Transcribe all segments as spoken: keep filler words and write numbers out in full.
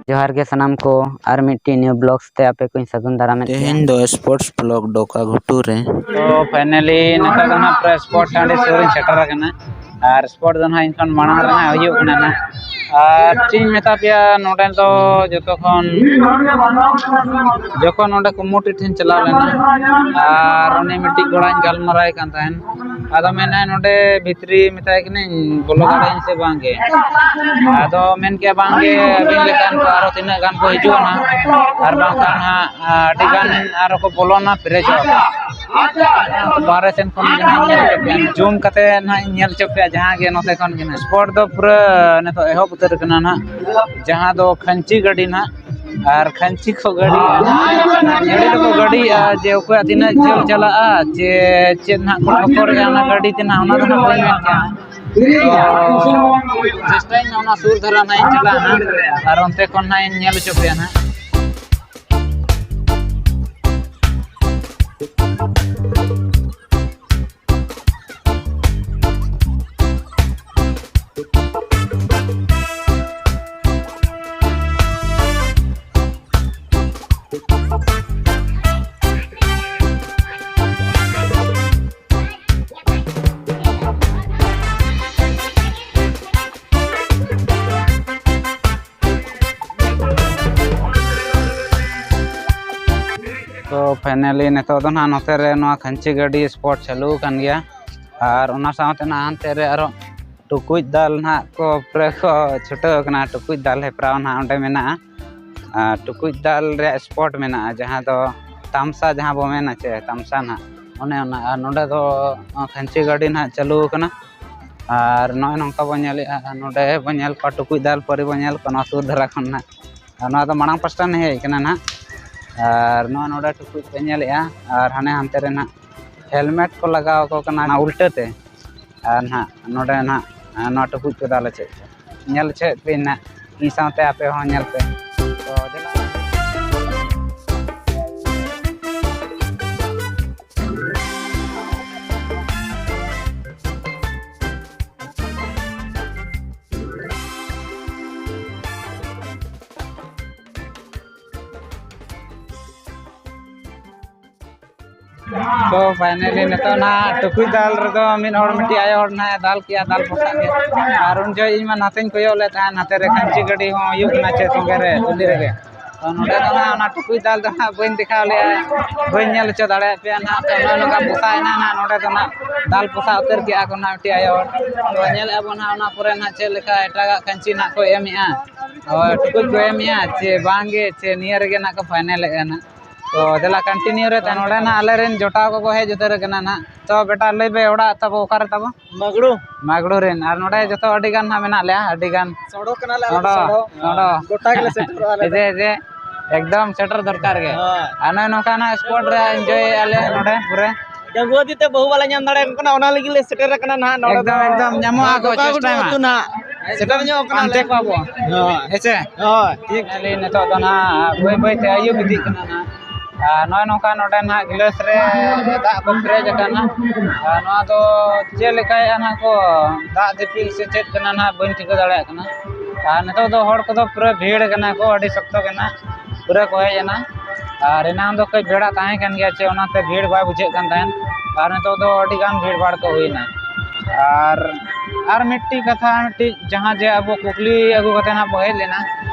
ᱡᱚᱦᱟᱨ ᱜᱮ ᱥᱟᱱᱟᱢ ᱠᱚ, ᱟᱨ ᱢᱤᱫᱴᱤᱡ new vlogs ᱛᱮ ᱟᱯᱮ ᱠᱚᱧ ᱥᱟᱹᱜᱩᱱ ᱫᱟᱨᱟᱢᱮᱫ ᱯᱮᱭᱟ᱾ ᱛᱮᱦᱮᱧ ᱫᱚ sports vlog ᱰᱚᱠᱟ ᱜᱷᱩᱴᱩ ᱨᱮ᱾ ᱛᱚ finally ᱱᱤᱛᱚᱜ ᱫᱚ ᱱᱟᱜ ᱯᱩᱨᱟᱹ sport ᱴᱟᱺᱰᱤ ᱥᱩᱨ ᱨᱤᱧ ᱥᱮᱴᱮᱨ ᱟᱠᱟᱱᱟ᱾ ᱟᱨ sport ᱫᱚ ᱱᱟᱜ ᱤᱧ ᱠᱷᱚᱱ ᱢᱟᱲᱟᱝ ᱨᱮ ᱱᱟᱜ ᱦᱩᱭᱩᱜ ᱠᱟᱱᱟ ᱱᱟᱜ᱾ ᱟᱨ ᱪᱮᱫ ᱤᱧ ᱢᱮᱛᱟ ᱯᱮᱭᱟ, ᱱᱚᱰᱮ ᱫᱚ ᱡᱚᱛᱚ ᱠᱷᱚᱱ, ᱡᱚᱠᱷᱚᱱ ᱱᱚᱰᱮ ᱠᱚᱢᱤᱴᱤ ᱴᱷᱮᱱ ᱪᱟᱞᱟᱣ ᱞᱮᱱᱟ, ᱟᱨ ᱩᱱᱤ ᱢᱤᱫᱴᱤᱡ ᱠᱚᱲᱟᱧ ᱜᱟᱞᱢᱟᱨᱟᱣ ᱠᱟᱱ ᱛᱟᱦᱮᱱ᱾ ᱟᱫᱚ ᱢᱮᱱᱟᱭ, ᱱᱚᱰᱮ ᱵᱷᱤᱛᱨᱤ ᱢᱮᱛᱟᱭ ᱠᱟᱹᱱᱟᱹᱧ, ᱵᱚᱞᱚ ᱫᱟᱲᱮᱭᱟᱜ ᱟᱹᱧ ᱥᱮ ᱵᱟᱝ ᱜᱮ? ᱟᱫᱚ ᱢᱮᱱ ᱠᱮᱜᱼᱟ, ᱵᱟᱝ ᱜᱮ, ᱟᱹᱵᱤᱱ ᱞᱮᱠᱟᱱ ᱠᱚ ᱟᱨᱚ ᱛᱤᱱᱟᱹᱜ ᱜᱟᱱ ᱠᱚ ᱦᱤᱡᱩᱜᱼᱟ ᱱᱟᱦᱟᱜ, ᱟᱨ ᱵᱟᱝᱠᱷᱟᱱ ᱦᱟᱸᱜ ᱟᱹᱰᱤ ᱜᱟᱱ ᱟᱨᱚ ᱠᱚ ᱵᱚᱞᱚᱱᱟ, ᱯᱮᱨᱮᱡᱚᱜᱼᱟ ᱠᱚ᱾ ᱵᱟᱦᱨᱮ ᱥᱮᱱ ᱠᱷᱚᱱ ᱜᱮ ᱱᱟᱦᱟᱜ ᱧᱮᱞ ᱦᱚᱪᱚ ᱯᱮᱭᱟ, zoom ᱠᱟᱛᱮ ᱱᱟᱦᱟᱜ ᱤᱧ ᱧᱮᱞ ᱦᱚᱪᱚ ᱯᱮᱭᱟ, ᱡᱟᱦᱟᱸ ᱜᱮ ᱱᱚᱛᱮ ᱠᱷᱚᱱ ᱜᱮ ᱱᱟᱦᱟᱜ᱾ Sport ᱫᱚ ᱯᱩᱨᱟᱹ ᱱᱤᱛᱚᱜ ᱮᱦᱚᱵ ᱩᱛᱟᱹᱨ ᱠᱟᱱᱟ ᱱᱟᱦᱟᱜ, ᱡᱟᱦᱟᱸ ᱫᱚ ᱠᱷᱟᱹᱧᱪᱤ ᱜᱟᱹᱰᱤ ᱱᱟᱦᱟᱜ᱾ ᱟᱨ ᱠᱷᱟᱹᱧᱪᱤ ᱠᱚ ᱜᱟᱹᱰᱤᱭᱟ, ᱜᱟᱹᱰᱤ ᱫᱚᱠᱚ ᱜᱟᱹᱰᱤᱭᱟ ᱡᱮ ᱚᱠᱚᱭᱟᱜ ᱛᱤᱱᱟᱹᱜ ᱡᱷᱟᱹᱞ ᱪᱟᱞᱟᱜᱼᱟ, ᱡᱮ ᱪᱮᱫ ᱱᱟᱦᱟᱜ ᱠᱚ ᱴᱷᱚᱠᱚᱨᱮᱜᱼᱟ ᱚᱱᱟ ᱜᱟᱹᱰᱤ ᱛᱮ ᱱᱟᱦᱟᱜ, ᱚᱱᱟ ᱫᱚ ᱱᱟᱦᱟᱜ ᱵᱟᱹᱧ ᱢᱮᱱ ᱠᱮᱜᱼᱟ᱾ ᱛᱚ ᱪᱮᱥᱴᱟᱭᱟᱹᱧ ᱚᱱᱟ ᱥᱩᱨ ᱫᱷᱟᱨᱟ ᱱᱟᱦᱟᱜ ᱤᱧ ᱪᱟᱞᱟᱜᱼᱟ ᱱᱟᱦᱟᱜ, ᱟᱨ ᱚᱱᱛᱮ ᱠᱷᱚᱱ ᱱᱟᱦᱟᱜ ᱤᱧ ᱧᱮᱞ ᱦᱚᱪᱚ ᱯᱮᱭᱟ ᱱᱟᱦᱟᱜ᱾ ᱛᱚ finally ᱱᱤᱛᱚᱜ ᱫᱚ ᱱᱟᱦᱟᱜ ᱱᱚᱛᱮ ᱨᱮ ᱱᱚᱣᱟ ᱠᱷᱟᱹᱧᱪᱤ ᱜᱟᱹᱰᱤ sport ᱪᱟᱹᱞᱩ ᱟᱠᱟᱱ ᱜᱮᱭᱟ, ᱟᱨ ᱚᱱᱟ ᱥᱟᱶᱛᱮ ᱱᱟᱦᱟᱜ ᱦᱟᱱᱛᱮ ᱨᱮ ᱟᱨᱚ ᱴᱩᱠᱩᱡ ᱫᱟᱞ ᱱᱟᱦᱟᱜ ᱠᱚ ᱯᱩᱨᱟᱹ ᱠᱚ ᱪᱷᱩᱴᱟᱹᱣ ᱟᱠᱟᱱᱟ᱾ ᱴᱩᱠᱩᱡ ᱫᱟᱞ ᱦᱮᱯᱨᱟᱣ ᱱᱟᱦᱟᱜ ᱚᱸᱰᱮ ᱢᱮᱱᱟᱜᱼᱟ᱾ ᱟᱨ ᱴᱩᱠᱩᱡ ᱫᱟᱞ ᱨᱮᱭᱟᱜ sport ᱢᱮᱱᱟᱜᱼᱟ, ᱡᱟᱦᱟᱸ ᱫᱚ ᱛᱟᱢᱥᱟ, ᱡᱟᱦᱟᱸ ᱵᱚ ᱢᱮᱱᱟ ᱪᱮ ᱛᱟᱢᱥᱟ ᱱᱟᱦᱟᱜ, ᱚᱱᱮ ᱚᱱᱟ᱾ ᱟᱨ ᱱᱚᱸᱰᱮ ᱫᱚ ᱠᱷᱟᱹᱧᱪᱤ ᱜᱟᱹᱰᱤ ᱱᱟᱦᱟᱜ ᱪᱟᱹᱞᱩ ᱟᱠᱟᱱᱟ᱾ ᱟᱨ ᱱᱚᱜᱼᱚᱭ ᱱᱚᱝᱠᱟ ᱵᱚᱱ ᱧᱮᱞᱮᱫᱼᱟ, ᱱᱚᱸᱰᱮ ᱵᱚᱱ ᱧᱮᱞ ᱠᱚᱣᱟ ᱴᱩᱠᱩᱡ ᱫᱟᱞ ᱯᱟᱹᱨᱤ ᱵᱚᱱ ᱧᱮᱞ ᱠᱚᱣᱟ ᱱᱚᱣᱟ ᱥᱩᱨ ᱫᱷᱟᱨᱟ ᱠᱷᱚᱱ ᱱᱟᱦᱟᱜ᱾ ᱟᱨ ᱱᱚᱣᱟ ᱫᱚ ᱢᱟᱲᱟᱝ ᱯᱟᱥᱴᱟ ᱨᱤᱧ ᱦᱮᱡ ᱟᱠᱟᱱᱟ ᱱᱟᱦᱟᱜ᱾ ᱟᱨ ᱱᱚᱣᱟ ᱱᱚᱸᱰᱮ ᱴᱩᱠᱩᱡ ᱯᱮ ᱧᱮᱞᱮᱫᱼᱟ, ᱟᱨ ᱦᱟᱱᱮ ᱦᱟᱱᱛᱮ ᱨᱮ ᱱᱟᱦᱟᱜ helmet ᱠᱚ ᱞᱟᱜᱟᱣ ᱟᱠᱚ ᱠᱟᱱᱟ ᱚᱱᱟ ᱩᱞᱴᱟᱹ ᱛᱮ᱾ ᱟᱨ ᱱᱟᱦᱟᱜ ᱱᱚᱸᱰᱮ ᱱᱟᱦᱟᱜ ᱱᱚᱣᱟ ᱴᱩᱠᱩᱡ ᱠᱚ ᱫᱟᱞ ᱦᱚᱪᱚᱭᱮᱫ ᱠᱚᱣᱟ᱾ ᱧᱮᱞ ᱦᱚᱪᱚᱭᱮᱫ ᱯᱮ ᱱᱟᱦᱟᱜ ᱤᱧ ᱥᱟᱶᱛᱮ ᱟᱯᱮ ᱦᱚᱸ ᱧᱮᱞ ᱯᱮ᱾ ᱛᱚ ᱫᱮᱞᱟ᱾ ᱛᱚ finally ᱱᱤᱛᱚᱜ ᱱᱟᱦᱟᱜ ᱴᱩᱠᱩᱡ ᱫᱟᱞ ᱨᱮᱫᱚ ᱢᱤᱫ ᱦᱚᱲ, ᱢᱤᱫᱴᱤᱡ ᱟᱭᱳ ᱦᱚᱲ ᱱᱟᱦᱟᱜ ᱮ ᱫᱟᱞ ᱠᱮᱜᱼᱟ, ᱫᱟᱞ ᱯᱚᱥᱟᱜ ᱜᱮ᱾ ᱟᱨ ᱩᱱ ᱡᱚᱦᱚᱜ ᱤᱧ ᱢᱟ ᱱᱟᱛᱮᱧ ᱠᱚᱭᱚᱜ ᱞᱮᱫ ᱛᱟᱦᱮᱸᱫ, ᱱᱟᱛᱮ ᱨᱮ ᱠᱷᱟᱧᱪᱤ ᱜᱟᱹᱰᱤ ᱦᱚᱸ ᱦᱩᱭᱩᱜ ᱠᱟᱱᱟ ᱪᱮ ᱛᱚᱸᱜᱮ ᱨᱮ, ᱪᱩᱞᱤ ᱨᱮᱜᱮ᱾ ᱛᱚ ᱱᱚᱰᱮ ᱫᱚ ᱱᱟᱦᱟᱜ ᱚᱱᱟ ᱴᱩᱠᱩᱡ ᱫᱟᱞ ᱫᱚ ᱱᱟᱦᱟᱜ ᱵᱟᱹᱧ ᱫᱮᱠᱷᱟᱣ ᱞᱮᱜᱼᱟ, ᱵᱟᱹᱧ ᱧᱮᱞ ᱦᱚᱪᱚ ᱫᱟᱲᱮᱭᱟᱜ ᱯᱮᱭᱟ ᱱᱟᱦᱟᱜ᱾ ᱛᱚ ᱱᱚᱜᱼᱚᱭ ᱱᱚᱝᱠᱟ ᱯᱚᱥᱟᱜ ᱮᱱᱟ ᱱᱟᱦᱟᱜ, ᱱᱚᱰᱮ ᱫᱚ ᱱᱟᱦᱟᱜ ᱫᱟᱞ ᱯᱚᱥᱟᱜ ᱩᱛᱟᱹᱨ ᱠᱮᱜᱼᱟ ᱠᱚ ᱱᱟᱦᱟᱜ ᱢᱤᱫᱴᱤᱡ ᱟᱭᱳ ᱦᱚᱲ᱾ ᱛᱚ ᱧᱮᱞᱮᱜᱼᱟ ᱵᱚᱱ ᱱᱟᱦᱟᱜ ᱚᱱᱟ ᱯᱚᱨᱮ ᱱᱟᱦᱟᱜ ᱪᱮᱫ ᱞᱮᱠᱟ ᱮᱴᱟᱜᱟᱜ ᱠᱷᱟᱧᱪᱤ ᱱᱟᱦᱟᱜ ᱠᱚ ᱮᱢᱮᱜᱼᱟ, ᱦᱳᱭ, ᱴᱩᱠᱩᱡ ᱠᱚ ᱮᱢᱮᱜᱼᱟ ᱪᱮ ᱵᱟᱝ ᱜᱮ, ᱪᱮ ᱱᱤᱭᱟᱹ ᱨᱮᱜᱮ ᱱᱟᱦᱟᱜ ᱠᱚ ᱯᱷᱟᱭᱱᱮᱞᱮᱜᱼᱟ ᱱᱟᱦᱟᱜ᱾ ᱛᱚ ᱫᱮᱞᱟ continue ᱨᱮ ᱛᱟᱦᱮᱱ᱾ ᱱᱚᱰᱮ ᱱᱟᱜ ᱟᱞᱮ ᱨᱮᱱ ᱡᱚᱴᱟᱣ ᱠᱚᱠᱚ ᱦᱮᱡ ᱩᱛᱟᱹᱨ ᱟᱠᱟᱱᱟ ᱱᱟᱜ᱾ ᱛᱚ ᱵᱮᱴᱟ, ᱞᱟᱹᱭ ᱯᱮ, ᱚᱲᱟᱜ ᱛᱟᱵᱚ ᱚᱠᱟ ᱨᱮ ᱛᱟᱵᱚ? ᱢᱟᱜᱽᱲᱩ᱾ ᱢᱟᱜᱽᱲᱩ ᱨᱮᱱ᱾ ᱟᱨ ᱱᱚᱰᱮ ᱡᱚᱛᱚ ᱟᱹᱰᱤ ᱜᱟᱱ ᱦᱟᱸᱜ ᱢᱮᱱᱟᱜ ᱞᱮᱭᱟ, ᱟᱹᱰᱤ ᱜᱟᱱ᱾ ᱥᱚᱲᱚ ᱠᱟᱱᱟᱞᱮ ᱟᱞᱮ ᱫᱚ ᱥᱚᱲᱚ᱾ ᱥᱚᱲᱚ᱾ ᱜᱚᱴᱟ ᱜᱮᱞᱮ ᱥᱮᱴᱮᱨᱚᱜᱼᱟ ᱟᱞᱮ ᱫᱚ᱾ ᱡᱮ, ᱡᱮ, ᱮᱠᱫᱚᱢ ᱥᱮᱴᱮᱨ ᱫᱚᱨᱠᱟᱨ ᱜᱮ᱾ ᱦᱳᱭ᱾ ᱟᱨ ᱱᱚᱜᱼᱚᱭ ᱱᱚᱝᱠᱟ ᱱᱟᱜ spot ᱨᱮ enjoy ᱮᱜᱼᱟ ᱞᱮ ᱱᱚᱰᱮ ᱯᱩᱨᱟᱹ᱾ ᱰᱟᱺᱜᱩᱣᱟᱹ ᱫᱤᱛᱮ ᱵᱟᱹᱦᱩ ᱵᱟᱞᱮ ᱧᱟᱢ ᱫᱟᱲᱮᱭᱟᱠᱚ ᱠᱟᱱᱟ, ᱚᱱᱟ ᱞᱟᱹᱜᱤᱫ ᱞᱮ ᱥᱮᱴᱮᱨ ᱟᱠᱟᱱᱟ ᱱᱟᱦᱟᱜ ᱱᱚᱰᱮ ᱮᱠᱫᱚᱢ, ᱫᱚ᱾ ᱮᱠᱫᱚᱢ, ᱧᱟᱢᱚᱜᱼᱟ ᱠᱚ, ᱜᱚᱴᱟ ᱪᱮᱥᱴᱟᱭ ᱜᱚᱴᱟ ᱢᱟ᱾ ᱟᱹᱛᱩ ᱱᱟᱦᱟᱜ᱾ ᱥᱮᱴᱮᱨ ᱧᱚᱜ ᱠᱟᱱᱟ ᱯᱟᱱᱛᱮ ᱞᱮ᱾ ᱠᱚᱣᱟ ᱵᱚ᱾ ᱦᱳᱭ᱾ ᱦᱮᱸ ᱥᱮ? ᱦᱳᱭ᱾ ᱴᱷᱤᱠ᱾ Finally ᱱᱤᱛᱚᱜ ᱫᱚ ᱱᱟᱦᱟᱜ ᱵᱟᱹᱭ ᱵᱟᱹᱭ ᱛᱮ ᱟᱹᱭᱩᱵ ᱤᱫᱤᱜ ᱠᱟᱱᱟ ᱱᱟᱦᱟᱜ᱾ ᱟᱨ ᱱᱚᱜᱼᱚᱭ ᱱᱚᱝᱠᱟ ᱱᱚᱰᱮ ᱱᱟᱦᱟᱜ ᱜᱤᱞᱟᱹᱥ ᱨᱮ ᱫᱟᱜ ᱠᱚ ᱯᱮᱨᱮᱡ ᱟᱠᱟᱱᱟ᱾ ᱟᱨ ᱱᱚᱣᱟ ᱫᱚ ᱪᱮᱫ ᱞᱮᱠᱟᱭᱮᱫᱼᱟ ᱱᱟᱦᱟᱜ ᱠᱚ, ᱫᱟᱜ ᱫᱤᱯᱤᱞ ᱥᱮ ᱪᱮᱫ ᱠᱟᱱᱟ ᱱᱟᱦᱟᱜ, ᱵᱟᱹᱧ ᱴᱷᱤᱠᱟᱹ ᱫᱟᱲᱮᱭᱟᱜ ᱠᱟᱱᱟ᱾ ᱟᱨ ᱱᱤᱛᱚᱜ ᱫᱚ ᱦᱚᱲ ᱠᱚᱫᱚ ᱯᱩᱨᱟᱹ ᱵᱷᱤᱲ ᱠᱟᱱᱟ ᱠᱚ, ᱟᱹᱰᱤ ᱥᱚᱠᱛᱚ ᱜᱮ ᱱᱟᱦᱟᱜ ᱯᱩᱨᱟᱹ ᱠᱚ ᱦᱮᱡ ᱮᱱᱟ᱾ ᱟᱨ ᱮᱱᱟᱝ ᱫᱚ ᱠᱟᱹᱡ ᱵᱷᱤᱲᱟᱜ ᱛᱟᱦᱮᱸ ᱠᱟᱱ ᱜᱮᱭᱟ, ᱪᱮ ᱚᱱᱟᱛᱮ ᱵᱷᱤᱲ ᱵᱟᱭ ᱵᱩᱡᱷᱟᱹᱜ ᱠᱟᱱ ᱛᱟᱦᱮᱸᱫ᱾ ᱟᱨ ᱱᱤᱛᱚᱜ ᱫᱚ ᱟᱹᱰᱤ ᱜᱟᱱ ᱵᱷᱤᱲ ᱵᱷᱟᱲ ᱠᱚ ᱦᱩᱭᱱᱟ᱾ ᱟᱨ, ᱟᱨ ᱢᱤᱫᱴᱤᱡ ᱠᱟᱛᱷᱟ, ᱢᱤᱫᱴᱤᱡ ᱡᱟᱦᱟᱸ ᱡᱮ ᱟᱵᱚ ᱠᱩᱠᱞᱤ ᱟᱹᱜᱩ ᱠᱟᱛᱮ ᱱᱟᱜ ᱵᱚ ᱦᱮᱡ ᱞᱮᱱᱟ,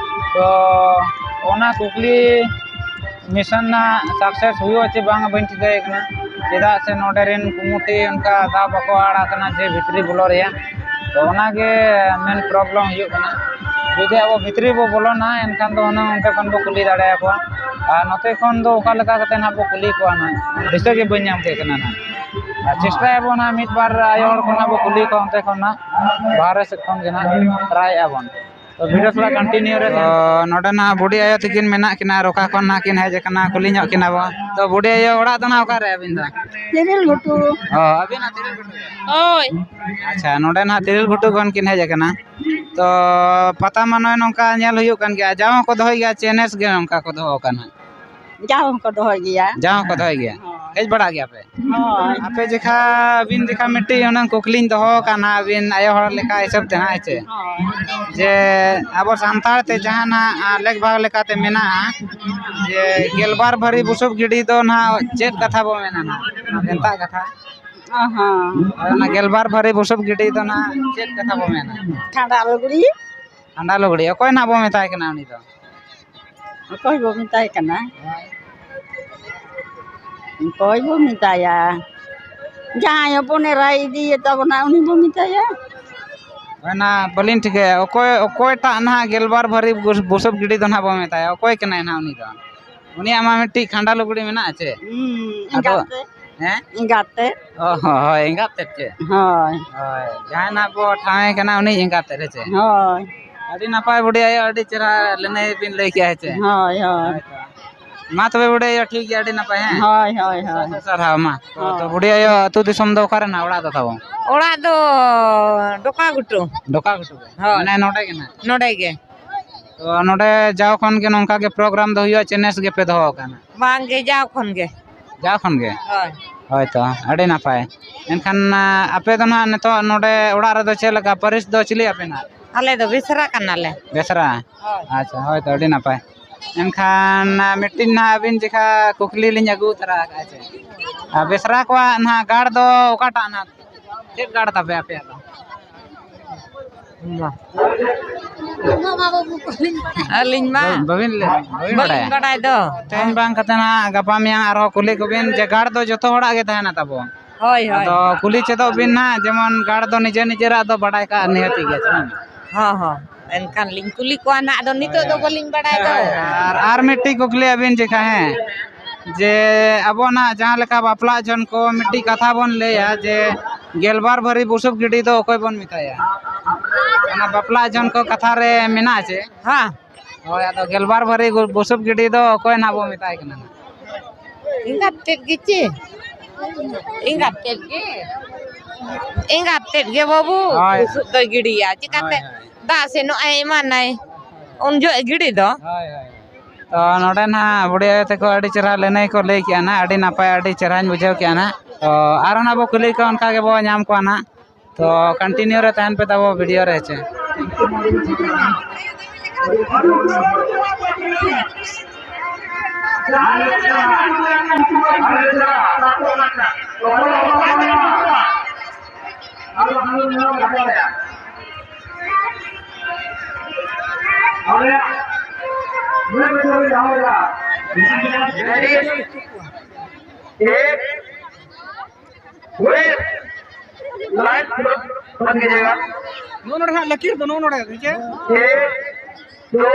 ᱛᱚ ᱚᱱᱟ ᱠᱩᱠᱞᱤ mission ᱱᱟᱜ success ᱦᱩᱭᱩᱜᱼᱟ ᱪᱮ ᱵᱟᱝ ᱵᱟᱹᱧ ᱴᱷᱤᱠᱟᱹᱭᱮᱫ ᱠᱟᱱᱟ᱾ ᱪᱮᱫᱟᱜ ᱥᱮ ᱱᱚᱰᱮ ᱨᱮᱱ committee ᱚᱱᱠᱟ ᱫᱟᱣ ᱵᱟᱠᱚ ᱟᱲᱟᱜ ᱠᱟᱱᱟ ᱡᱮ ᱵᱷᱤᱛᱨᱤ ᱵᱚᱞᱚ ᱨᱮᱭᱟᱜ᱾ ᱛᱚ ᱚᱱᱟᱜᱮ main problem ᱦᱩᱭᱩᱜ ᱠᱟᱱᱟ᱾ ᱡᱩᱫᱤ ᱟᱵᱚ ᱵᱷᱤᱛᱨᱤ ᱵᱚ ᱵᱚᱞᱚᱱᱟ, ᱮᱱᱠᱷᱟᱱ ᱫᱚ ᱦᱩᱱᱟᱹᱝ ᱚᱱᱛᱮ ᱠᱷᱚᱱ ᱵᱚ ᱠᱩᱞᱤ ᱫᱟᱲᱮᱭᱟᱠᱚᱣᱟ᱾ ᱟᱨ ᱱᱚᱛᱮ ᱠᱷᱚᱱ ᱫᱚ ᱚᱠᱟ ᱞᱮᱠᱟ ᱠᱟᱛᱮ ᱱᱟᱦᱟᱜ ᱵᱚ ᱠᱩᱞᱤ ᱠᱚᱣᱟ ᱱᱟᱦᱟᱜ, ᱫᱤᱥᱟᱹ ᱜᱮ ᱵᱟᱹᱧ ᱧᱟᱢ ᱠᱮᱫ ᱠᱟᱱᱟ ᱱᱟᱦᱟᱜ᱾ ᱟᱨ ᱪᱮᱥᱴᱟᱭᱟᱵᱚᱱ ᱱᱟᱦᱟᱜ ᱢᱤᱫ ᱵᱟᱨ ᱟᱭᱳ ᱦᱚᱲ ᱠᱚ ᱱᱟᱦᱟᱜ ᱵᱚ ᱠᱩᱞᱤ ᱠᱚᱣᱟ, ᱚᱱᱛᱮ ᱠᱷᱚᱱ ᱱᱟᱦᱟᱜ ᱵᱟᱦᱨᱮ ᱥᱮᱫ ᱠᱷᱚᱱ ᱜᱮ ᱱᱟᱦᱟᱜ ᱴᱨᱟᱭᱮᱫᱼᱟ ᱵᱚᱱ᱾ ᱛᱚ video ᱛᱷᱚᱲᱟ continue ᱨᱮ ᱛᱚ ᱛᱟᱦᱮᱱ᱾ ᱱᱚᱰᱮ ᱱᱟᱦᱟᱜ ᱵᱩᱰᱷᱤ ᱟᱭᱳ ᱛᱟᱹᱠᱤᱱ ᱢᱮᱱᱟᱜ ᱠᱤᱱᱟ ᱟᱨ ᱚᱠᱟ ᱠᱷᱚᱱ ᱱᱟᱦᱟᱜ ᱠᱤᱱ ᱦᱮᱡ ᱟᱠᱟᱱᱟ, ᱠᱩᱞᱤ ᱧᱚᱜ ᱠᱤᱱᱟ ᱵᱚ᱾ ᱛᱚ ᱵᱩᱰᱷᱤ ᱟᱭᱳ, ᱚᱲᱟᱜ ᱫᱚ ᱱᱟᱦᱟᱜ ᱚᱠᱟᱨᱮ ᱟᱹᱵᱤᱱ ᱫᱚ? ᱛᱤᱨᱤᱞ ᱜᱷᱩᱴᱩ᱾ ᱚ, ᱟᱹᱵᱤᱱ ᱦᱚᱸ ᱛᱤᱨᱤᱞ ᱜᱷᱩᱴᱩ ᱜᱮ? ᱦᱳᱭ᱾ ᱟᱪᱪᱷᱟ, ᱱᱚᱰᱮ ᱱᱟᱦᱟᱜ ᱛᱤᱨᱤᱞ ᱜᱷᱩᱴᱩ ᱠᱷᱚᱱ ᱠᱤᱱ ᱦᱮᱡ ᱟᱠᱟᱱᱟ᱾ ᱛᱚ ᱯᱟᱛᱟ ᱢᱟ ᱱᱚᱜᱼᱚᱭ ᱱᱚᱝᱠᱟ ᱧᱮᱞ ᱦᱩᱭᱩᱜ ᱠᱟᱱ ᱜᱮᱭᱟ, ᱡᱟᱣ ᱦᱚᱸᱠᱚ ᱫᱚᱦᱚᱭ ᱜᱮᱭᱟ ᱪᱮ ᱱᱮᱥ ᱜᱮ ᱱᱚᱝᱠᱟ ᱠᱚ ᱫᱚᱦᱚ ᱟᱠᱟᱱᱟ? ᱡᱟᱣ ᱦᱚᱸᱠᱚ ᱫᱚᱦᱚᱭ ᱜᱮᱭᱟ᱾ ᱡᱟᱣ ᱦᱚᱸᱠᱚ ᱫᱚᱦᱚᱭ ᱜᱮᱭᱟ᱾ ᱦᱳᱭ᱾ ᱦᱮᱡ ᱵᱟᱲᱟᱜ ᱜᱮᱭᱟ ᱯᱮ? ᱦᱳᱭ᱾ ᱟᱯᱮ ᱡᱮᱠᱷᱟ, ᱟᱹᱵᱤᱱ ᱡᱮᱠᱷᱟ ᱢᱤᱫᱴᱤᱡ ᱦᱩᱱᱟᱹᱝ ᱠᱩᱠᱞᱤᱧ ᱫᱚᱦᱚ ᱟᱠᱟᱫ ᱱᱟᱦᱟᱜ, ᱟᱹᱵᱤᱱ ᱟᱭᱳ ᱦᱚᱲ ᱞᱮᱠᱟ ᱦᱤᱥᱟᱹᱵ ᱛᱮ ᱱᱟᱦᱟᱜ, ᱦᱮᱸ ᱪᱮ? ᱦᱳᱭ᱾ ᱡᱮ ᱟᱵᱚ ᱥᱟᱱᱛᱟᱲ ᱛᱮ ᱡᱟᱦᱟᱱᱟᱜ, ᱟ, ᱞᱮᱠ ᱵᱷᱟᱜᱽ ᱞᱮᱠᱟᱛᱮ ᱢᱮᱱᱟᱜᱼᱟ, ᱡᱮ ᱜᱮᱞᱵᱟᱨ ᱵᱷᱟᱹᱨᱤ ᱵᱩᱥᱩᱵ ᱜᱤᱰᱤ ᱫᱚ ᱱᱟᱦᱟᱜ ᱪᱮᱫ ᱠᱟᱛᱷᱟ ᱵᱚ ᱢᱮᱱᱟ ᱱᱟᱦᱟᱜ? ᱚᱱᱟ ᱵᱷᱮᱱᱛᱟ ᱠᱟᱛᱷᱟ᱾ ᱚ ᱦᱚᱸ᱾ ᱦᱳᱭ, ᱚᱱᱟ ᱜᱮᱞᱵᱟᱨ ᱵᱷᱟᱹᱨᱤ ᱵᱩᱥᱩᱵ ᱜᱤᱰᱤ ᱫᱚ ᱱᱟᱦᱟᱜ ᱪᱮᱫ ᱠᱟᱛᱷᱟ ᱵᱚ ᱢᱮᱱᱟ? ᱠᱷᱟᱸᱰᱟ ᱞᱩᱜᱽᱲᱤ᱾ ᱠᱷᱟᱸᱰᱟ ᱞᱩᱜᱽᱲᱤ᱾ ᱚᱠᱚᱭ ᱱᱟᱦᱟᱜ ᱵᱚ ᱢᱮᱛᱟᱭ ᱠᱟᱱᱟ ᱩᱱᱤ ᱫᱚ? ᱚᱠᱚᱭ ᱵᱚ ᱢᱮᱛᱟᱭ ᱠᱟᱱᱟ? ᱚᱠᱚᱭ ᱵᱚ ᱢᱮᱛᱟᱭᱟ? ᱡᱟᱦᱟᱸᱭ ᱦᱚᱯᱚᱱ ᱮᱨᱟᱭ ᱤᱫᱤᱭᱮ ᱛᱟᱵᱚᱱᱟ, ᱩᱱᱤ ᱵᱚ ᱢᱮᱛᱟᱭᱟ᱾ ᱚᱱᱟ ᱵᱟᱹᱞᱤᱧ ᱴᱷᱤᱠᱟᱹᱭᱟ, ᱚᱠᱚᱭ, ᱚᱠᱚᱭᱴᱟᱜ ᱱᱟᱦᱟᱜ ᱜᱮᱞᱵᱟᱨ ᱵᱷᱟᱹᱨᱤ ᱵᱩᱥ-, ᱵᱩᱥᱩᱵ ᱜᱤᱰᱤ ᱫᱚ ᱱᱟᱦᱟᱜ ᱵᱚ ᱢᱮᱛᱟᱭᱟ? ᱚᱠᱚᱭ ᱠᱟᱱᱟᱭ ᱱᱟᱦᱟᱜ ᱩᱱᱤ ᱫᱚ? ᱩᱱᱤᱭᱟᱜ ᱢᱟ ᱢᱤᱫᱴᱤᱡ ᱠᱷᱟᱸᱰᱟ ᱞᱩᱜᱽᱲᱤ ᱢᱮᱱᱟᱜᱼᱟ ᱪᱮ? ᱦᱩᱸ, ᱟᱫᱚ, ᱮᱸᱜᱟᱛ ᱛᱮᱫ᱾ ᱦᱮᱸ? ᱮᱸᱜᱟᱛ ᱛᱮᱫ᱾ ᱚ ᱦᱚᱸ, ᱦᱳᱭ, ᱮᱸᱜᱟᱛ ᱛᱮᱫ ᱪᱮ? ᱦᱳᱭ᱾ ᱦᱳᱭ, ᱡᱟᱦᱟᱸᱭ ᱱᱟᱦᱟᱜ ᱵᱚ ᱴᱷᱟᱶᱮ ᱠᱟᱱᱟ, ᱩᱱᱤ ᱮᱸᱜᱟᱛ ᱛᱮᱫ, ᱦᱮᱸ ᱪᱮ? ᱦᱳᱭ᱾ ᱟᱹᱰᱤ ᱱᱟᱯᱟᱭ ᱵᱩᱰᱷᱤ ᱟᱭᱳ, ᱟᱹᱰᱤ ᱪᱮᱦᱨᱟ ᱞᱟᱹᱱᱟᱹᱭ ᱵᱤᱱ ᱞᱟᱹᱭ ᱠᱮᱜᱼᱟ, ᱦᱮᱸ ᱪᱮ? ᱦᱳᱭ, ᱦᱳᱭ᱾ ᱦᱳᱭ ᱛᱚ᱾ ᱢᱟ ᱛᱚᱵᱮ ᱵᱩᱰᱷᱤ ᱟᱭᱳ, ᱴᱷᱤᱠ ᱜᱮᱭᱟ, ᱟᱹᱰᱤ ᱱᱟᱯᱟᱭ, ᱦᱮᱸ? ᱦᱳᱭ, ᱦᱳᱭ, ᱦᱳᱭ᱾ ᱥᱟᱨᱦᱟᱣ, ᱢᱟ᱾ ᱛᱚ, ᱦᱳᱭ᱾ ᱛᱚ, ᱵᱩᱰᱷᱤ ᱟᱭᱳ, ᱟᱹᱛᱩ ᱫᱤᱥᱚᱢ ᱫᱚ ᱚᱠᱟᱨᱮ ᱱᱟᱦᱟᱜ ᱚᱲᱟᱜ ᱫᱚ ᱛᱟᱵᱚᱱ? ᱚᱲᱟᱜ ᱫᱚ ᱰᱚᱠᱟ ᱜᱷᱩᱴᱩ᱾ ᱰᱚᱠᱟ ᱜᱷᱩᱴᱩ ᱜᱮ? ᱦᱳᱭ᱾ ᱢᱟᱱᱮ ᱱᱚᱰᱮ ᱜᱮ ᱱᱟᱦᱟᱜ? ᱱᱚᱰᱮ ᱜᱮ᱾ ᱛᱚ, ᱱᱚᱰᱮ ᱡᱟᱣ ᱠᱷᱚᱱ ᱜᱮ ᱱᱚᱝᱠᱟ ᱜᱮ program ᱫᱚ ᱦᱩᱭᱩᱜᱼᱟ ᱪᱮ ᱱᱮᱥ ᱜᱮᱯᱮ ᱫᱚᱦᱚ ᱟᱠᱟᱫᱼᱟ? ᱵᱟᱝ ᱜᱮ, ᱡᱟᱣ ᱠᱷᱚᱱ ᱜᱮ᱾ ᱡᱟᱣ ᱠᱷᱚᱱ ᱜᱮ? ᱦᱳᱭ᱾ ᱦᱳᱭ ᱛᱚ, ᱟᱹᱰᱤ ᱱᱟᱯᱟᱭ᱾ ᱮᱱᱠᱷᱟᱱ, ᱟ, ᱟᱯᱮ ᱫᱚ ᱱᱟᱦᱟᱜ ᱱᱤᱛᱚᱜ ᱱᱚᱰᱮ ᱚᱲᱟᱜ ᱨᱮᱫᱚ ᱪᱮᱫ ᱞᱮᱠᱟ, ᱯᱟᱹᱨᱤᱥ ᱫᱚ ᱪᱤᱞᱤ ᱟᱯᱮ ᱱᱟᱦᱟᱜ? ᱟᱞᱮ ᱫᱚ ᱵᱮᱥᱨᱟ ᱠᱟᱱᱟᱞᱮ᱾ ᱵᱮᱥᱨᱟ? ᱦᱳᱭ᱾ ᱟᱪᱪᱷᱟ, ᱦᱳᱭ ᱛᱚ, ᱟᱹᱰᱤ ᱱᱟᱯᱟᱭ᱾ ᱮᱱᱠᱷᱟᱱ, ᱟ, ᱢᱤᱫᱴᱤᱱ ᱱᱟᱦᱟᱜ ᱟᱹᱵᱤᱱ ᱡᱮᱠᱷᱟ ᱠᱩᱠᱞᱤ ᱞᱤᱧ ᱟᱹᱜᱩ ᱛᱚᱨᱟ ᱟᱠᱟᱫᱼᱟ ᱪᱮ? ᱟ, ᱵᱮᱥᱨᱟ ᱠᱚᱣᱟᱜ ᱱᱟᱦᱟᱜ ᱜᱟᱲ ᱫᱚ ᱚᱠᱟᱴᱟᱜ ᱱᱟᱦᱟᱜ? ᱪᱮᱫ ᱜᱟᱲ ᱛᱟᱯᱮ ᱟᱯᱮᱭᱟᱜ ᱫᱚ? ᱟᱹᱞᱤᱧ ᱢᱟ ᱵᱟ-, ᱵᱟᱹᱵᱤᱱ ᱞᱟᱹᱭ, ᱵᱟᱹᱵᱤᱱ ᱵᱟᱹᱞᱤᱧ ᱵᱟᱰᱟᱭᱟ? ᱵᱟᱰᱟᱭ ᱫᱚ᱾ ᱛᱮᱦᱮᱧ ᱵᱟᱝ ᱠᱟᱛᱮ ᱱᱟᱦᱟᱜ ᱜᱟᱯᱟ ᱢᱮᱭᱟᱝ ᱟᱨᱦᱚᱸ ᱠᱩᱞᱤ ᱠᱚᱵᱤᱱ ᱡᱮ ᱜᱟᱲ ᱫᱚ ᱡᱚᱛᱚ ᱦᱚᱲᱟᱜ ᱜᱮ ᱛᱟᱦᱮᱱᱟ ᱛᱟᱵᱚ᱾ ᱦᱳᱭ, ᱦᱳᱭ᱾ ᱟᱫᱚ ᱠᱩᱞᱤ ᱪᱮᱫᱚᱜ ᱵᱤᱱ ᱱᱟᱦᱟᱜ, ᱡᱮᱢᱚᱱ ᱜᱟᱲ ᱫᱚ ᱱᱤᱡᱮ ᱱᱤᱡᱮᱨᱟᱜ ᱫᱚ ᱵᱟᱰᱟᱭ ᱠᱟᱜ ᱱᱤᱦᱟᱹᱛᱤ ᱜᱮᱭᱟ ᱪᱮ ᱵᱟᱝ? ᱦᱚᱸ, ᱦᱚᱸ᱾ ᱮᱱᱠᱷᱟᱱ ᱞᱤᱧ ᱠᱩᱞᱤ ᱠᱚᱣᱟ ᱱᱟᱦᱟᱜ, ᱟᱫᱚ ᱱᱤᱛᱚᱜ ᱫᱚ ᱵᱟᱹᱞᱤᱧ ᱵᱟᱰᱟᱭ ᱫᱚ᱾ ᱟᱨ, ᱟᱨ ᱢᱤᱫᱴᱤᱡ ᱠᱩᱠᱞᱤ ᱟᱹᱵᱤᱱ ᱡᱮᱠᱷᱟ, ᱦᱮᱸ, ᱡᱮ ᱟᱵᱚ ᱱᱟᱦᱟᱜ ᱡᱟᱦᱟᱸ ᱞᱮᱠᱟ ᱵᱟᱯᱞᱟ ᱡᱚᱦᱚᱱ ᱠᱚ ᱢᱤᱫᱴᱤᱡ ᱠᱟᱛᱷᱟ ᱵᱚᱱ ᱞᱟᱹᱭᱟ ᱡᱮ ᱜᱮᱞᱵᱟᱨ ᱵᱷᱟᱹᱨᱤ ᱵᱩᱥᱩᱵ ᱜᱤᱰᱤ ᱫᱚ ᱚᱠᱚᱭ ᱵᱚᱱ ᱢᱮᱛᱟᱭᱟ? ᱚᱱᱟ ᱵᱟᱯᱞᱟ ᱡᱚᱦᱚᱱ ᱠᱚ ᱠᱟᱛᱷᱟ ᱨᱮ ᱢᱮᱱᱟᱜᱼᱟ ᱪᱮ? ᱦᱮᱸ᱾ ᱦᱳᱭ, ᱟᱫᱚ ᱜᱮᱞᱵᱟᱨ ᱵᱷᱟᱹᱨᱤ ᱜᱩ-, ᱵᱩᱥᱩᱵ ᱜᱤᱰᱤ ᱫᱚ ᱚᱠᱚᱭ ᱱᱟᱦᱟᱜ ᱵᱚ ᱢᱮᱛᱟᱭ ᱠᱟᱱᱟ ᱱᱟᱦᱟᱜ? ᱮᱸᱜᱟᱛ ᱛᱮᱫ ᱜᱮ ᱪᱮ? ᱮᱸᱜᱟᱛ ᱛᱮᱫ ᱜᱮ᱾ ᱮᱸᱜᱟᱛ ᱛᱮᱫ ᱜᱮ ᱵᱟᱹᱵᱩ᱾ ᱦᱳᱭ᱾ ᱵᱩᱥᱩᱵ ᱫᱚᱭ ᱜᱤᱰᱤᱭᱟ᱾ ᱪᱤᱠᱟᱛᱮ? ᱦᱳᱭ, ᱦᱳᱭ᱾ ᱫᱟᱜ ᱥᱮ ᱱᱚᱜᱼᱚᱭ ᱮᱢᱟᱱᱟᱭ᱾ ᱩᱱ ᱡᱚᱦᱚᱜ ᱜᱤᱰᱤ ᱫᱚ᱾ ᱦᱳᱭ, ᱦᱳᱭ᱾ ᱛᱚ ᱱᱚᱰᱮ ᱱᱟᱦᱟᱜ ᱵᱩᱰᱷᱤ ᱟᱭᱳ ᱛᱟᱠᱚ ᱟᱹᱰᱤ ᱪᱮᱦᱨᱟ ᱞᱟᱹᱱᱟᱹᱭ ᱠᱚ ᱞᱟᱹᱭ ᱠᱮᱜᱼᱟ ᱱᱟᱦᱟᱜ, ᱟᱹᱰᱤ ᱱᱟᱯᱟᱭ, ᱟᱹᱰᱤ ᱪᱮᱦᱨᱟᱧ ᱵᱩᱡᱷᱟᱹᱣ ᱠᱮᱜᱼᱟ ᱱᱟᱦᱟᱜ᱾ ᱛᱚ ᱟᱨᱦᱚᱸ ᱱᱟᱦᱟᱜ ᱵᱚ ᱠᱩᱞᱤ ᱠᱚᱣᱟ, ᱚᱱᱠᱟ ᱜᱮᱵᱚ ᱧᱟᱢ ᱠᱚᱣᱟ ᱱᱟᱦᱟᱜ᱾ ᱛᱚ continue ᱨᱮ ᱛᱟᱦᱮᱱ ᱯᱮ ᱛᱟᱵᱚ video ᱨᱮ ᱪᱮ᱾ एक, पूरे लाइन बंद कीजिएगा। ᱱᱚᱜᱼᱚ ᱱᱚᱰᱮ ᱦᱟᱸᱜ ᱞᱟᱹᱠᱤᱨ ᱫᱚ ᱱᱚᱜᱼᱚ ᱱᱚᱰᱮ, ᱴᱷᱤᱠ ᱜᱮᱭᱟ? एक, दो,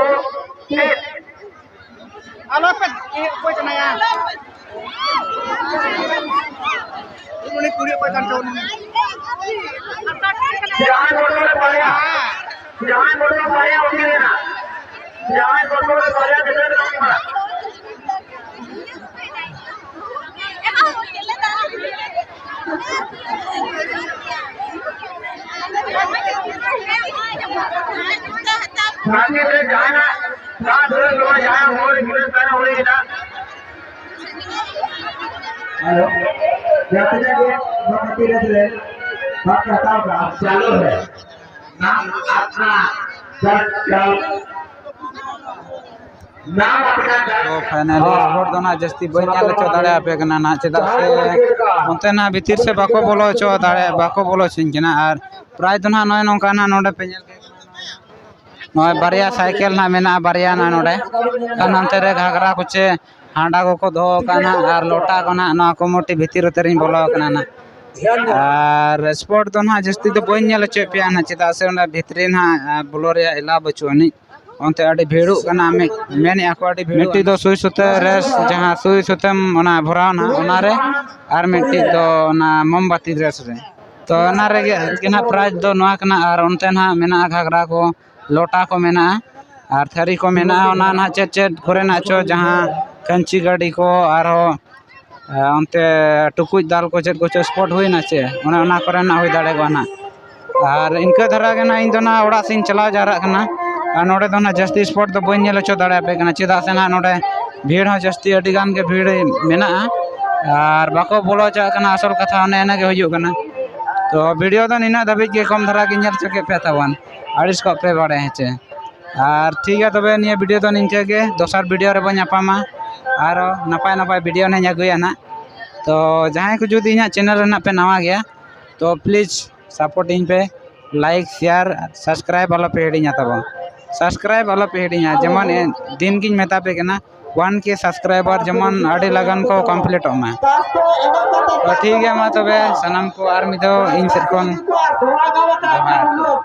तीन। ᱟᱞᱚ ᱯᱮ, ᱤᱭᱟᱹ, ᱚᱠᱚᱭ ᱠᱟᱱᱟᱭᱟ? ᱩᱱᱤ ᱠᱩᱲᱤ ᱚᱠᱚᱭ ᱠᱟᱱ ᱪᱚ ᱩᱱᱤ? ᱡᱟᱦᱟᱸᱭ ᱵᱚᱛᱚᱨ ᱵᱟᱨᱭᱟ, ᱡᱟᱦᱟᱸᱭ ᱵᱚᱛᱚᱨ ᱵᱟᱨᱭᱟ ᱩᱱᱤ ᱢᱮᱱᱟ, ᱡᱟᱦᱟᱸᱭ ᱵᱚᱛᱚᱨ ᱵᱟᱨᱭᱟ ᱜᱤᱫᱽᱨᱟᱹ ᱫᱚ ᱵᱟᱝ ᱠᱟᱱᱟ᱾ ᱥᱟᱸᱜᱮ ᱛᱮ ᱡᱟᱦᱟᱸᱭ ᱱᱟᱜ ᱫᱟᱜ ᱫᱩᱞ ᱠᱚ ᱡᱟᱦᱟᱸᱭ ᱦᱚᱲ ᱜᱤᱫᱽᱨᱟᱹ ᱛᱟᱦᱮᱸ ᱦᱩᱭ ᱮᱱᱟ᱾ ᱦᱮᱞᱳ, ᱡᱟᱦᱟᱸ ᱛᱤᱱᱟᱹᱜ ᱜᱮ ᱵᱷᱚᱠᱛᱤ ᱨᱮ ᱵᱷᱟᱜᱽ ᱦᱟᱛᱟᱣ ᱠᱟᱜᱼᱟ, ᱪᱟᱹᱞᱩ ᱨᱮ ᱱᱟᱢ ᱟᱯᱱᱟ ᱫᱚᱨ ᱪᱟᱞ ᱱᱟᱢ ᱟᱯᱱᱟ ᱫᱚᱨ ᱛᱚ finally ᱦᱚᱸ᱾ Score ᱫᱚ ᱱᱟᱜ ᱡᱟᱹᱥᱛᱤ ᱵᱟᱹᱧ ᱧᱮᱞ ᱦᱚᱪᱚ ᱫᱟᱲᱮᱭᱟᱯᱮ ᱠᱟᱱᱟ ᱱᱟᱜ, ᱪᱮᱫᱟᱜ ᱥᱮ ᱚᱱᱛᱮ ᱱᱟᱜ ᱵᱷᱤᱛᱤᱨ ᱥᱮᱫ ᱵᱟᱠᱚ ᱵᱚᱞᱚ ᱦᱚᱪᱚ ᱫᱟᱲᱮ, ᱵᱟᱠᱚ ᱵᱚᱞᱚ ᱦᱚᱪᱚᱧ ᱠᱟᱱᱟ᱾ ᱟᱨ prize ᱫᱚ ᱱᱟᱜ ᱱᱚᱜᱼᱚᱭ ᱱᱚᱝᱠᱟ ᱱᱟᱜ ᱱᱚᱰᱮ ᱯᱮ ᱧᱮᱞ ᱠᱮᱫ ᱠᱟᱱᱟ᱾ ᱱᱚᱜᱼᱚᱭ ᱵᱟᱨᱭᱟ ᱥᱟᱭᱠᱮᱞ ᱱᱟᱜ ᱢᱮᱱᱟᱜᱼᱟ, ᱵᱟᱨᱭᱟ ᱱᱟᱜ ᱱᱚᱰᱮ᱾ ᱟᱨ ᱱᱚᱱᱛᱮ ᱨᱮ ᱜᱷᱟᱜᱽᱨᱟ ᱠᱚᱪᱮ ᱦᱟᱸᱰᱟ ᱠᱚᱠᱚ ᱫᱚᱦᱚ ᱟᱠᱟᱫᱼᱟ ᱱᱟᱜ, ᱟᱨ ᱞᱚᱴᱟ ᱠᱚ ᱱᱟᱜ ᱱᱚᱣᱟ ᱠᱚᱢᱤᱴᱤ ᱵᱷᱤᱛᱤᱨ ᱩᱛᱟᱹᱨᱤᱧ ᱵᱚᱞᱚ ᱟᱠᱟᱱᱟ ᱱᱟᱜ᱾ ᱟᱨ sport ᱫᱚ ᱱᱟᱜ ᱡᱟᱹᱥᱛᱤ ᱫᱚ ᱵᱟᱹᱧ ᱧᱮᱞ ᱦᱚᱪᱚᱭᱮᱫ ᱯᱮᱭᱟ ᱱᱟᱜ, ᱪᱮᱫᱟᱜ ᱥᱮ ᱚᱸᱰᱮ ᱵᱷᱤᱛᱨᱤ ᱱᱟᱜ, ᱟ, ᱵᱚᱞᱚ ᱨᱮᱭᱟᱜ allow ᱵᱟᱹᱪᱩᱜ ᱟᱹᱱᱤᱡ᱾ ᱚᱱᱛᱮ ᱟᱹᱰᱤ ᱵᱷᱤᱲᱚᱜ ᱠᱟᱱᱟ, ᱢᱮ-, ᱢᱮᱱᱮᱫᱼᱟ ᱠᱚ ᱟᱹᱰᱤ ᱵᱷᱤᱲᱚᱜ ᱢᱤᱫᱴᱤᱡ ᱫᱚ ᱥᱩᱭ ᱥᱩᱛᱟᱹᱢ race, ᱡᱟᱦᱟᱸ ᱥᱩᱭ ᱥᱩᱛᱟᱹᱢ ᱚᱱᱟ ᱵᱷᱚᱨᱟᱣ ᱱᱟᱜ, ᱚᱱᱟᱨᱮ, ᱟᱨ ᱢᱤᱫᱴᱤᱡ ᱫᱚ ᱚᱱᱟ ᱢᱳᱢᱵᱟᱛᱤ race ᱨᱮ᱾ ᱛᱚ ᱚᱱᱟ ᱨᱮᱜᱮ ᱜᱮ ᱱᱟᱜ prize ᱫᱚ ᱱᱚᱣᱟ ᱠᱟᱱᱟ, ᱟᱨ ᱚᱱᱛᱮ ᱱᱟᱜ ᱢᱮᱱᱟᱜᱼᱟ ᱜᱷᱟᱜᱽᱨᱟ ᱠᱚ, ᱞᱚᱴᱟ ᱠᱚ ᱢᱮᱱᱟᱜᱼᱟ, ᱟᱨ ᱛᱷᱟᱹᱨᱤ ᱠᱚ ᱢᱮᱱᱟᱜᱼᱟ᱾ ᱚᱱᱟ ᱱᱟᱜ ᱪᱮᱫ ᱪᱮᱫ ᱠᱚᱨᱮᱱᱟᱜ ᱪᱚ, ᱡᱟᱦᱟᱸ ᱠᱷᱟᱹᱧᱪᱤ ᱜᱟᱹᱰᱤ ᱠᱚ, ᱟᱨᱦᱚᱸ, ᱮ, ᱚᱱᱛᱮ ᱴᱩᱠᱩᱡ ᱫᱟᱞ ᱠᱚ, ᱪᱮᱫ ᱠᱚᱪᱚ sport ᱦᱩᱭᱱᱟ ᱪᱮ, ᱚᱱᱮ ᱚᱱᱟ ᱠᱚᱨᱮᱱᱟᱜ ᱦᱩᱭ ᱫᱟᱲᱮᱭᱟᱜᱼᱟ ᱱᱟᱜ᱾ ᱟᱨ ᱤᱱᱠᱟᱹ ᱫᱷᱟᱨᱟ ᱜᱮ ᱱᱟᱜ ᱤᱧ ᱫᱚ ᱱᱟᱜ ᱚᱲᱟᱜ ᱥᱮᱫ ᱤᱧ ᱪᱟᱞᱟᱣ ᱡᱟᱣᱨᱟᱜ ᱠᱟᱱᱟ᱾ ᱟᱨ ᱱᱚᱰᱮ ᱫᱚ ᱱᱟᱦᱟᱜ ᱡᱟᱹᱥᱛᱤ ᱥᱯᱚᱴ ᱫᱚ ᱵᱟᱹᱧ ᱧᱮᱞ ᱦᱚᱪᱚ ᱫᱟᱲᱮᱭᱟᱯᱮ ᱠᱟᱱᱟ, ᱪᱮᱫᱟᱜ ᱥᱮ ᱱᱟᱦᱟᱜ ᱱᱚᱰᱮ ᱵᱷᱤᱲ ᱦᱚᱸ ᱡᱟᱹᱥᱛᱤ ᱟᱹᱰᱤ ᱜᱟᱱ ᱜᱮ ᱵᱷᱤᱲ ᱢᱮᱱᱟᱜᱼᱟ ᱟᱨ ᱵᱟᱠᱚ ᱵᱚᱞᱚ ᱦᱚᱪᱚᱣᱟᱜ ᱠᱟᱱᱟ᱾ ᱟᱥᱚᱞ ᱠᱟᱛᱷᱟ ᱚᱱᱮ ᱚᱱᱟ ᱜᱮ ᱦᱩᱭᱩᱜ ᱠᱟᱱᱟ᱾ ᱛᱚ ᱵᱷᱤᱰᱤᱭᱳ ᱫᱚ ᱱᱤᱱᱟᱹᱜ ᱫᱷᱟᱹᱵᱤᱡ ᱜᱮ, ᱠᱚᱢ ᱫᱷᱟᱨᱟ ᱜᱮ ᱧᱮᱞ ᱦᱚᱪᱚ ᱠᱮᱫ ᱯᱮ ᱛᱟᱵᱚᱱ, ᱟᱹᱲᱤᱥ ᱠᱚᱜ ᱯᱮ ᱵᱟᱲᱮ, ᱦᱮᱸ ᱪᱮ? ᱟᱨ ᱴᱷᱤᱠ ᱜᱮᱭᱟ, ᱛᱚᱵᱮ ᱱᱤᱭᱟᱹ ᱵᱷᱤᱰᱤᱭᱳ ᱫᱚ ᱱᱤᱝᱠᱟᱹ ᱜᱮ, ᱫᱚᱥᱟᱨ ᱵᱷᱤᱰᱤᱭᱳ ᱨᱮᱵᱚᱱ ᱧᱟᱯᱟᱢᱟ ᱟᱨᱚ ᱱᱟᱯᱟᱭ ᱱᱟᱯᱟᱭ ᱵᱷᱤᱰᱤᱭᱳ ᱱᱟᱦᱟᱜ ᱤᱧ ᱟᱹᱜᱩᱭᱟ ᱱᱟᱦᱟᱜ᱾ ᱛᱚ ᱡᱟᱦᱟᱸᱭ ᱠᱚ ᱡᱩᱫᱤ ᱤᱧᱟᱹᱜ ᱪᱮᱱᱮᱞ ᱨᱮ ᱱᱟᱦᱟᱜ ᱯᱮ ᱱᱟᱣᱟ ᱜᱮᱭᱟ, ᱛᱚ ᱯᱞᱤᱡᱽ ᱥᱟᱯᱳᱨᱴ ᱤᱧ ᱯᱮ, ᱞᱟᱭᱤᱠ, ᱥᱮᱭᱟᱨ, ᱥᱟᱵᱥᱠᱨᱟᱭᱤᱵ ᱟᱞᱚ ᱯᱮ ᱦᱤᱲᱤᱧᱟ ᱛᱟᱵᱚᱱ᱾ ᱥᱟᱵᱥᱠᱨᱟᱭᱤᱵ ᱟᱞᱚ ᱯᱮ ᱦᱤᱲᱤᱧᱟ, ᱡᱮᱢᱚᱱ ᱫᱤᱱ ᱜᱤᱧ ᱢᱮᱛᱟ ᱯᱮ ᱠᱟᱱᱟ, ᱚᱣᱟᱱ ᱠᱮ ᱥᱟᱵᱥᱠᱨᱟᱭᱵᱟᱨ ᱡᱮᱢᱚᱱ ᱟᱹᱰᱤ ᱞᱚᱜᱚᱱ ᱠᱚ ᱠᱚᱢᱯᱞᱤᱴᱚᱜ ᱢᱟ᱾ ᱛᱚ ᱴᱷᱤᱠ ᱜᱮᱭᱟ, ᱢᱟ ᱛᱚᱵᱮ ᱥᱟᱱᱟᱢ ᱠᱚ ᱟᱨ ᱢᱤᱫ ᱫᱷᱟᱣ ᱤᱧ ᱥᱮᱫ ᱠᱷᱚᱱ ᱡᱚᱦᱟᱨ᱾